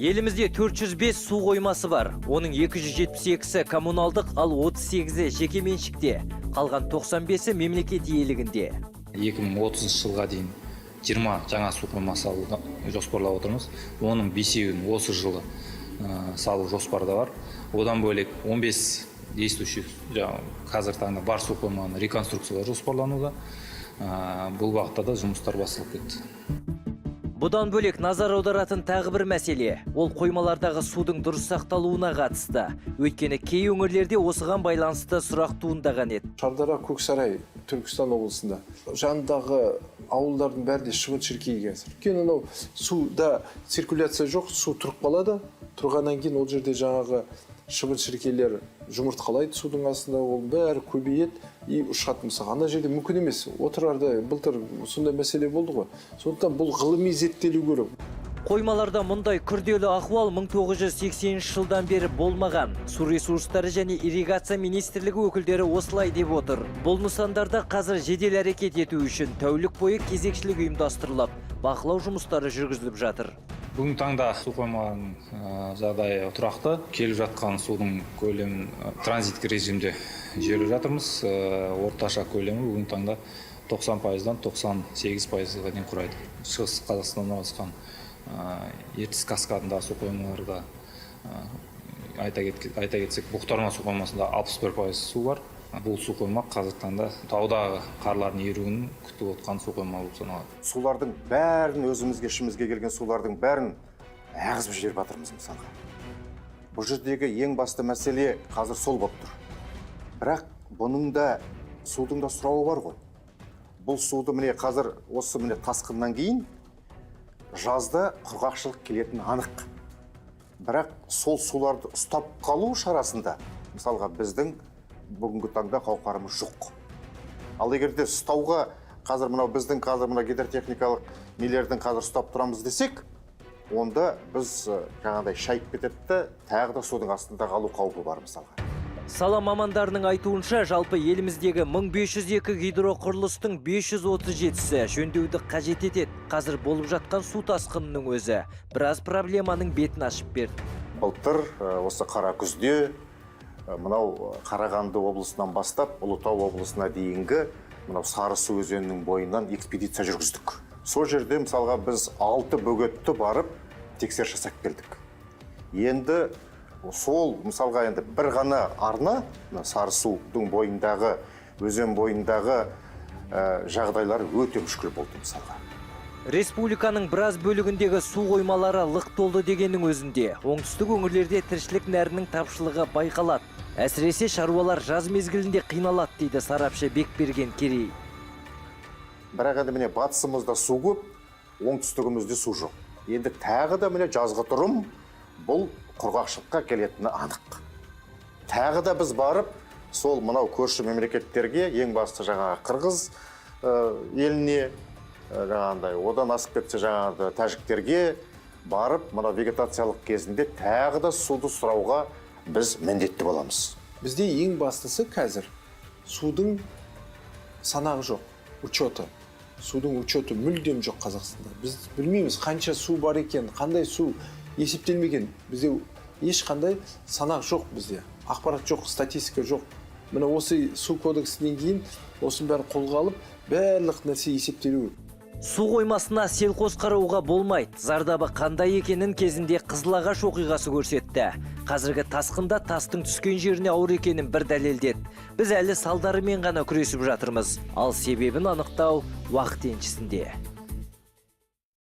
Елімізде 405 су қоймасы бар. Оның 272-сі коммуналдық, ал 38-і жеке меншікте. Қалған 95-і мемлекет иелігінде. 2030 жылға дейін 20 жаңа су қоймасы салуды жоспарлап отырмыз. Оның бесеуін осы жылы салу жоспарда бар. Одан бөлек 15 действующий, жаңағы қазіргі таңда бар су қойманы реконструкциялау жоспарлануда. Бұл бағытта да жұмыстар басталып кетті. Бұдан бөлек назар аударатын тағы бір мәселе – ол қоймалардағы судың дұрыс сақталуына қатысты. Өйткені кей өңірлерде осыған байланысты сұрақ туындаған еді. Шардара, Көксарай, Түркістан облысында жанындағы ауылдардың бәрінде шыбын шіркей қазір. Өйткені анау суда циркуляция жоқ, су тұрып қалады. Тұрғаннан кейін ол жерде жаңағы шыбын шіркейлер жұмыртқалайды судың астында, ол бәрі көбейеді и ұшады. Мысалы, ана жерде мүмкін емес. Отырарда былтыр сондай мәселе болды ғой. Сондықтан бұл ғылыми зерттелу керек. Қоймаларда мұндай күрделі ахуал 1980 жылдан бері болмаған. Су ресурстары және ирригация министрлігі өкілдері осылай деп отыр. Бұл нысандарда қазір жедел әрекет ету үшін тәулік бойы кезекшілік ұйымдастырылып, бақылау жұмыстары жүргізіліп жатыр. Бүгінгі таңда су қоймаларының жағдайы тұрақты. Келіп жатқан судың көлемін транзиттік режимде жіберіп жатырмыз. Орташа көлемі бүгінгі таңда 90%-дан 98%-ға дейін құрайды. Шығыс Қазақстанда орналасқан Ертіс каскадындағы су қоймаларда, айта кетсек, Бұқтырма су қоймасында 61% су бар. Бұл су қойма қазіргі таңда таудағы қарлардың еруін күтіп отқан су қойма болып саналады. Сулардың бәрін, өзімізге, ішімізге келген сулардың бәрін ағызып жіберіп жатырмыз. Мысалға, бұл жердегі ең басты мәселе қазір сол болып тұр. Бірақ бұның да, судың да сұрауы бар ғой. Бұл суды міне қазір осы міне тасқыннан кейін жазда құрғақшылық келетіні анық. Бірақ сол суларды ұстап қалу шарасында, мысалға, біздің бүгінгі таңда қауқарымыз жоқ. Ал егер де ұстауға қазір мынау біздің қазір мына гидротехникалық нелердің қазір ұстап тұрамыз десек, онда біз жаңағыдай шайып кетеді де, тағы да судың астында қалу қаупі бар, мысалға. Сала мамандарының айтуынша, жалпы еліміздегі 1502 гидроқұрылыстың 537-сі жөндеуді қажет етеді. Қазір болып жатқан су тасқынының өзі біраз проблеманың бетін ашып берді. Былтыр осы қара күзде мынау Қарағанды облысынан бастап Ұлытау облысына дейінгі мынау Сарысу өзенінің бойынан экспедиция жүргіздік. Сол жерде, мысалға, біз алты бөгетті барып тексеріс жасап келдік. Енді сол, мысалға, енді бір ғана арна, мына Сарысудың бойындағы, өзен бойындағы жағдайлар өте мүшкіл болды, мысалға. Республиканың біраз бөлігіндегі су қоймалары лық толды дегеннің өзінде оңтүстік өңірлерде тіршілік нәрінің тапшылығы байқалады. Әсіресе шаруалар жаз мезгілінде қиналады, дейді сарапшы Бекберген Керей. Бірақ енді міне батысымызда су көп, оңтүстігімізде су жоқ. Енді тағы да міне жазғы тұрым бұл құрғақшылыққа келетіні анық. Тағы да біз барып сол мынау көрші мемлекеттерге, ең басты жаңағы қырғыз еліне, жаңағындай, одан асып кетсе жаңағы тәжіктерге барып, мына вегетациялық кезінде тағы да суды сұрауға біз міндетті боламыз. Бізде ең бастысы қазір судың санағы жоқ, учеты, судың учеты мүлдем жоқ Қазақстанда. Біз білмейміз қанша су бар екен, қандай су есептелмеген. Бізде ешқандай санақ жоқ, бізде ақпарат жоқ, статистика жоқ. Міне, осы су кодексінен кейін осының бәрін қолға алып, барлық нәрсе есептелу керек. Су қоймасына селқос қарауға болмайды. Зардабы қандай екенін кезінде Қызылағаш оқиғасы көрсетті. Қазіргі тасқында тастың түскен жеріне ауыр екенін бір дәлелдеді. Біз әлі салдарымен ғана күресіп жатырмыз. Ал себебін анықтау уақыт еншісінде.